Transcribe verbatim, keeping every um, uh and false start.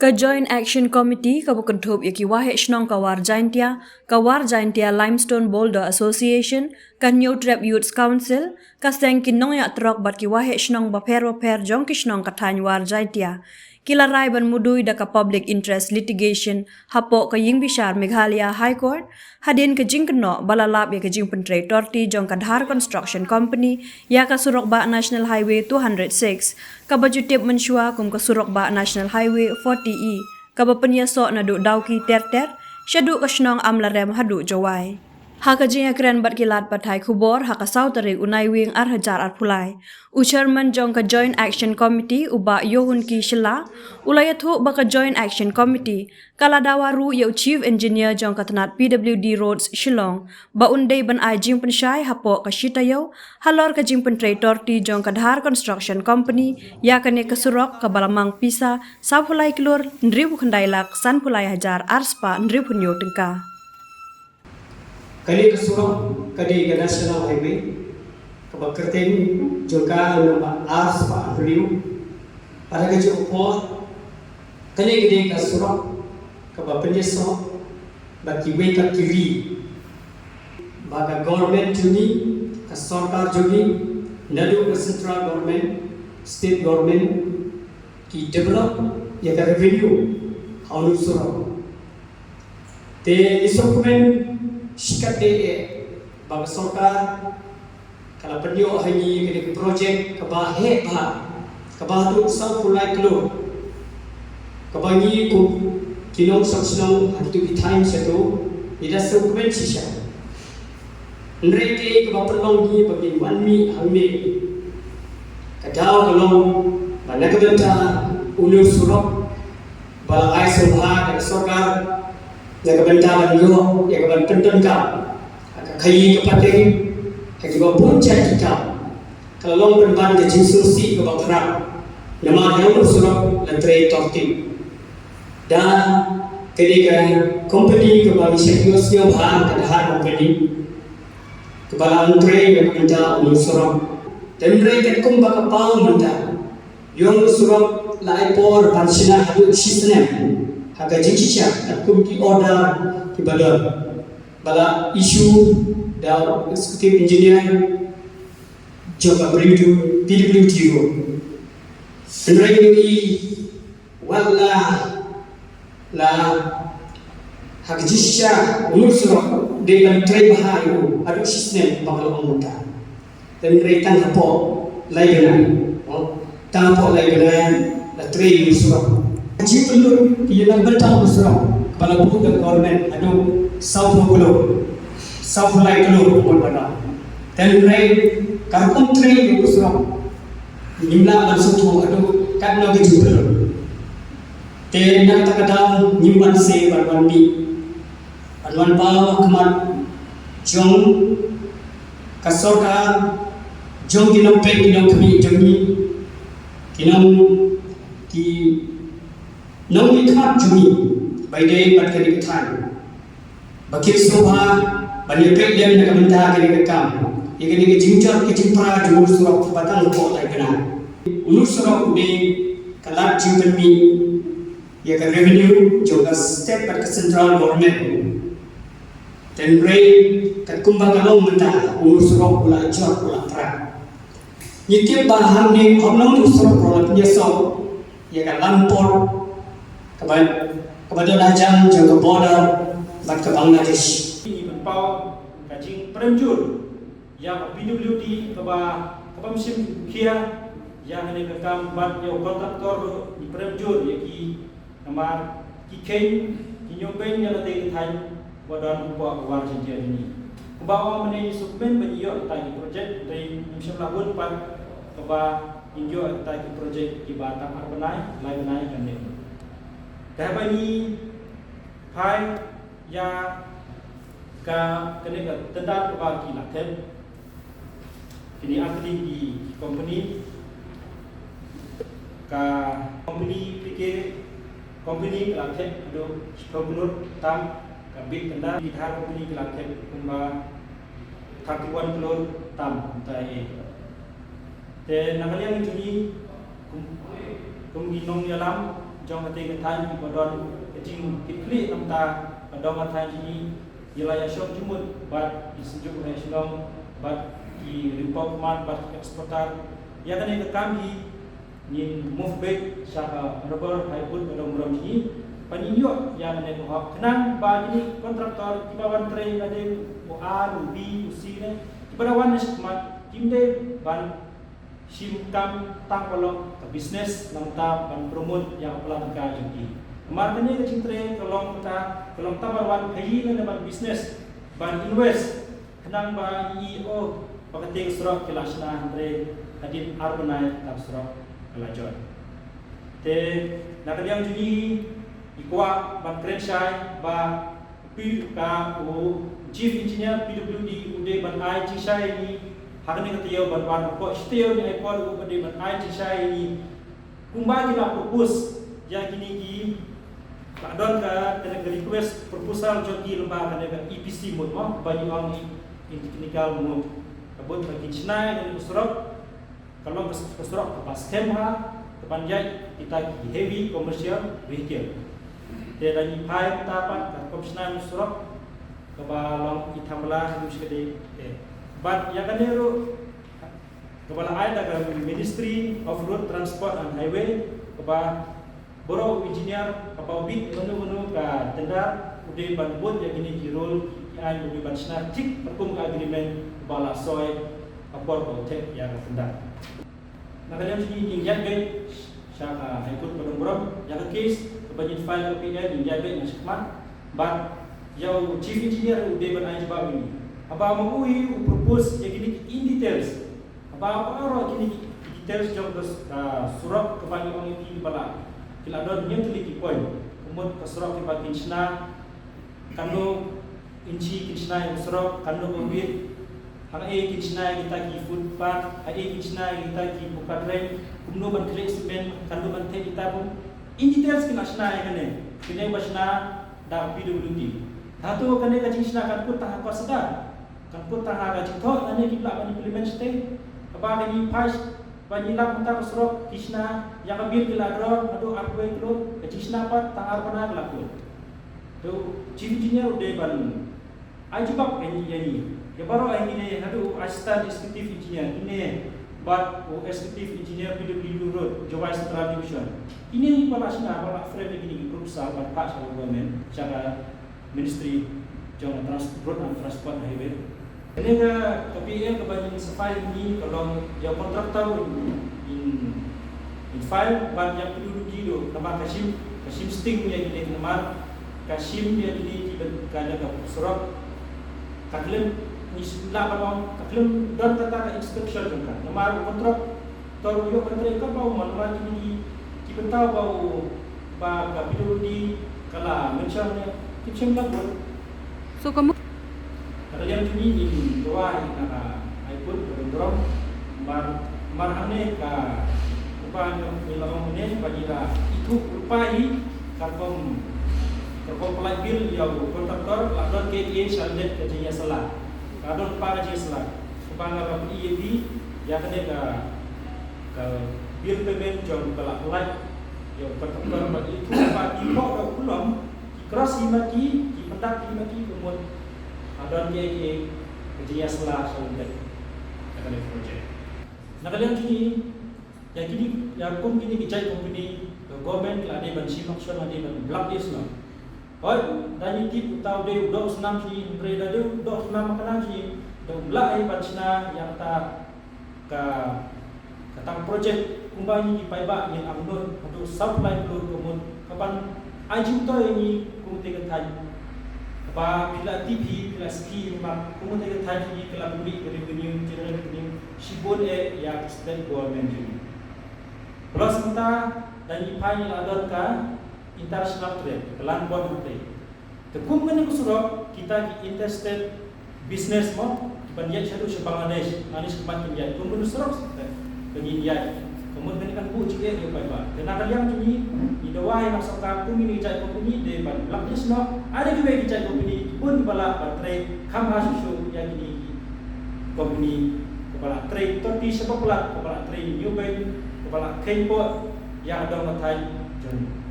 Ka Joint Action Committee kaba kynthup ïa ki Waheh Shnong ka War Jaintia, ka War Jaintia Limestone Boulder Association, ka Hynñiewtrep Youths Council, ka seng ki nongïatrok bad ki Waheh Shnong bapher bapher jong ki shnong ka thaiñ War Jaintia ki la rai ban mudui da ka Public Interest Litigation hapoh ka Ïingbishar Meghalaya High Court, hadien ka jingkynnoh ba la lap ïa ka jingpyntrei torti jong ka Dhar Construction Company ïa ka surok bah National Highway two hundred six, kaba ju tip mynshuwa kum ka surok bah National Highway forty E, kaba pynïasoh naduh Dawki Terter shaduh ka shnong Amlarem haduh Jowai. Ha ka jingïakren bad ki lad pathai khubor ha ka saw tarik u Naiwieng ar hajar arphew lai, u chairman jong ka Joint Action Committee, u Bah Yohunki Shylla, u la ïathuh ba ka Joint Action Committee ka la dawa ruh ïa u Chief Engineer jong ka tnat P W D Roads Shillong ba un dei ban ai jingpynshai hapoh ka shi taïew halor ka jingpyntrei torti jong ka Dhar Construction Company ïa kane ka surok, kaba la mang pisa sawphew lai klur hynriewphew khyndai lak sanphew lai hajar arspah hynriewphew hynñiew tyngka. Kane ka surok ka dei ka National Highway, kaba kyrteng jong ka number arspah hynriew. Bad ha kajuh ka por, kane ka dei ka surok kaba pynïasoh bad kiwei pat ki ri. Ba ka government jong ngi, ka sorkar jong ngi, naduh ka central government, state government, ki develop ïa ka revenue ha u surok. Te ngi sngewkmen shikatdei eh ba ka sorkar ka la pynïoh ha ngi kane ka project kaba heh bha, kaba haduh sawphew lai klur, kaba ngi kum ki nongshong shnong ha kito ki thaiñ shato ngi da sngewkmen shisha. Hynrei kaei kaba pynlong ngi ba ngin wan mih hangne, ka daw ka long ba na ka bynta une u surok ba la ai sngewbha da ka sorkar na ka bynta ban ïoh ïa ka ban pyndonkam ha ka khaïi ka pateng ha kiba bun jait ki kam, ka la long pynban ka jingsngewsih kaba khraw namar ïa une u surok la trei torti da kane ka company kaba ngi shait ïohsngew bha, ka Dhar company, kaba la trei na ka bynta une u surok. Hynrei katkum ba ka paw mynta, ïa une u surok la ai por ban shna haduh shi snem ha ka jingshisha katkum ki order kiba don, ba la issue da u executive engineer jong ka P W D, P W D Road. Hynrei ngi wat la, la ha ka jingshisha une u surok dei ban trei bha ïa u haduh shi snem ba ka la ong mynta. Hynrei tang hapoh lai bnai, tang hapoh lai bnai la trei une u surok. Jingpynlut ïa la bynta une u surok ba la buh da ka government haduh sawphew klur, sawphew lai klur kumno ba la. Hynrei ka rukom trei une u surok ngim lah ban sngewthuh haduh katno ka jingpynlut. Te na kata ka daw ngim banse ban wan mih, ban wan paw ha khmat jong ka sorkar, jong ki nongpeit ki nongkhmih jong ngi, ki nong, ki nongmihkhmat jong ngi ba ïadei bad kane ka thaiñ, ba kin sngewbha ban ïapeit lem na ka bynta kane ka kam, ïa kane ka jingjot ka jingpra jong une u surok ba tang hapoh lai bnai. Une u surok u dei ka lad jingpynmih ïa ka revenue jong ka state bad ka central government. Hynrei katkum ba ka long mynta, une u surok u la jot, u la pra. Ngi tip ba hangne hapdeng une u surok ruh la pynïasoh ïa ka land port kaba, kaba don hajan jong ka border bad ka Bangladesh. Ngi pynpaw ka jingprem jur ïa ka P W D kaba, kaba mynsiem khia ïa kane ka kam bad ïa u contractor ruh ngi prem jur ïa ki, namar ki kheiñ, ki ñiewbeiñ ïa lade ki thaiñ ba don hapoh ka War Jaintia jong ngi. Kumba ong mynne ngi sngewkmen ba ngi ïoh kita ki project, hynrei ngim shym la bun pat kaba ngin ïoh kita ki project kiba tang ar bnai, lai bnai kan dei. Te haba ngi phai ïa ka, kane ka tender kaba ki la thep, kine ar tylli ki company, ka company P K company ka la thep haduh shiphew klur tam ka bid tender, ki Dhar company ka la thep kumba thirty-one klur tam kumta eh. Te na ka liang jong ngi kum, kum ki nongïalam, jong kata ka thaiñ kiba don ka jingkitkhlieh namar ka dong ka thaiñ jong ngi, ngi la ïa shong jingmut bad ki synjuk rai shnong bad ki riewpawkhmat bad ki exporter. Ïa kane ka kam hi ngin move back sha ka Honourable High Court ba dang burom jong ngi, ba ngin ïoh ïa kane ka hok khnang ba kine ki contractor kiba wan trei lade u A, u B, u C ne kiba da wan na shakhmat kim dei ban shim kam tang ba long ka business namar ban promote ïa ka plan ka jong ki. Namar kane ka jingtrei ka long kata, ka long tang ban wan khaïi lane ban business, ban invest, khnang ba ngi ïoh ba kata ka surok ki la shna hynrei hadien ar bnai ka surok ka la jot. Te na ka liang jong ngi, ngi kwah ban kren shai ba phi ka u Chief Engineer P W D u dei ban ai jingshai ïa ngi ha kane ka taïew, ban wan hapoh shi taïew ngi ai por u ba dei ban ai jingshai ïa ngi kumba ki la propose ïa kine ki, la don ka, kane ka request proposal jong ki lyngba kane ka E P C mode mo, ba ngi ong in technical mode, ka mut ba kin shna ïa kane ka surok, ka long ka surok kaba skhem ha kaban ïaid kita ki heavy commercial vehicle. Te da ngi phai mynta pat ka rukom shna ïa u surok kaba long i thamla haduh shi kdei. Te bad ïa kane ruh kaba la ai da ka Ministry of Road Transport and Highway, kaba baroh u engineer, haba u bit mano mano ka tender, u dei ban bud ïa kine ki rule ki aiñ, u dei ban shna tik katkum ka agreement ba la soi ha por ba u thep ïa ka tender. Na ka liang jong ngi, ngin ïaid beit sha ka High Court ba dang burom ïa ka case kaba ngin file ïa ka P L, ngin ïaid beit na shakhmat bad ïa u Chief Engineer u dei ban ai jubab ïa ngi. Haba ma u hi u propose ïa kine ki in details, haba baroh kine ki details jong ka surok kaba ngi ong ïa ki ba la, ki la don hynñiew tylli ki point. Ka mut ka surok kiba kin shna, katno inchi kin shna ïa u surok, katno ba wide, hangne kin shna ïa kita ki footpath, hangne kin shna ïa kita ki buka drain, kumno ban khleh cement, katno ban thep ita bym. In details kin la shna ïa kane, kine ba shna da P W D. Hato kane ka jingshna kan kut tang ha ka sdang, kan kut tang ha ka jingthoh, lane ki lah ban implement shatei? Haba kane phase ba ngi lap mynta ka surok ki shna, ïa ka bill ki la draw haduh arphew klur, ka jingshna pat tang ar bnai ka la kut. Te u Chief Engineer u dei ban ai jubab ïa ngi, ïa ngi, ïa baroh ïa ngi ne, haduh u Assistant Executive Engineer, kine bad u Executive Engineer P W D Road, Jowai Central Division. Kine ba la shna, ba la frame ïa kine ki proposal ban phah sha ka government, sha ka Ministry jong ka Trans-, Road and Transport Highway. Kane ka, ka P A kaba ngin sa file ïa ngi ka long ïa u contractor ruh ngin, ngin file bad ïa P W D ruh, namar ka shim, ka shim sting ïa kine, namar ka shim ïa kine ki ban, ka, ka surok. Ka khlem, ngi lah ban ong, ka khlem don kata ka inspection jong ka. Namar u contractor ruh ïoh ban trei katba u mon, namar kine ki, ki bynta ba u, ba ka P W D ka la mention ne, kim shym la bud. So ka mut, na ka liang jong ngi, ngin duwai na ka High Court ba dang burom, namar, namar hangne ka, kumba ngi la ong mynne, ba ngi la ithuh lypa hi, ka rukom, ka rukom pynlait bill ïa u contractor, la don keiei sha lyndet ka jingïasylla. La don lypa ka jingïasylla. Kumba nga la pyni ïa phi, ïa kane ka, ka bill payment jong ka la pynlait ïa u contractor, ba ngi ithuh lypa, ki pok da u kulom, ki cross hi ma ki, ki pyndak hi ma ki, ka mut, ah, don keiei ka jingïasylla sha lyndet ïa kane ka project. Na ka liang jong ngi, ïa kine, ïa kum kine ki jait company, ka government ka la dei ban shim action, la dei ban blacklist noh. Hooid, da ngi tip uta u dei u doh snam jong ngi, hynrei da dei u doh snam makna jong ngi, da um lah ei ban shna ïa kata ka, kata ka project. Kumba ngi ki paidbah ngin ap nud haduh saw phew lai klur, ka mut kaban ai jingmyntoi ïa ngi kum kata ka thaiñ. Kaba phi la tip hi, phi la sakhi hi, namar kum kata ka thaiñ jong ngi ka la pynmih ka revenue, generate revenue shibun eh ïa ka state government jong ngi. Plus mynta da ngi phai ngi la don ka international trade, ka land port hangtei. Te kum kane ka surok, kita ki interstate business mo, kiban ïaid shaduh sha Bangladesh, nangne shakhmat kin ïaid, kum kane ka surok, te, te ngin ïaid. Ka mut kane kan buh jingeh ïa u paidbah. Te na ka liang jong ngi, ngi dawa ïa ka sorkar, kum kine ki jait company, dei ban blacklist noh, ada kiwei ki jait company, bun kiba lah ban trei kham ha shuh shuh ïa kine ki company, kiba lah trei thirty sha ba palat, kiba lah trei New Bank, kiba lah kheiñ port ïa ka dong ka thaiñ jong ngi.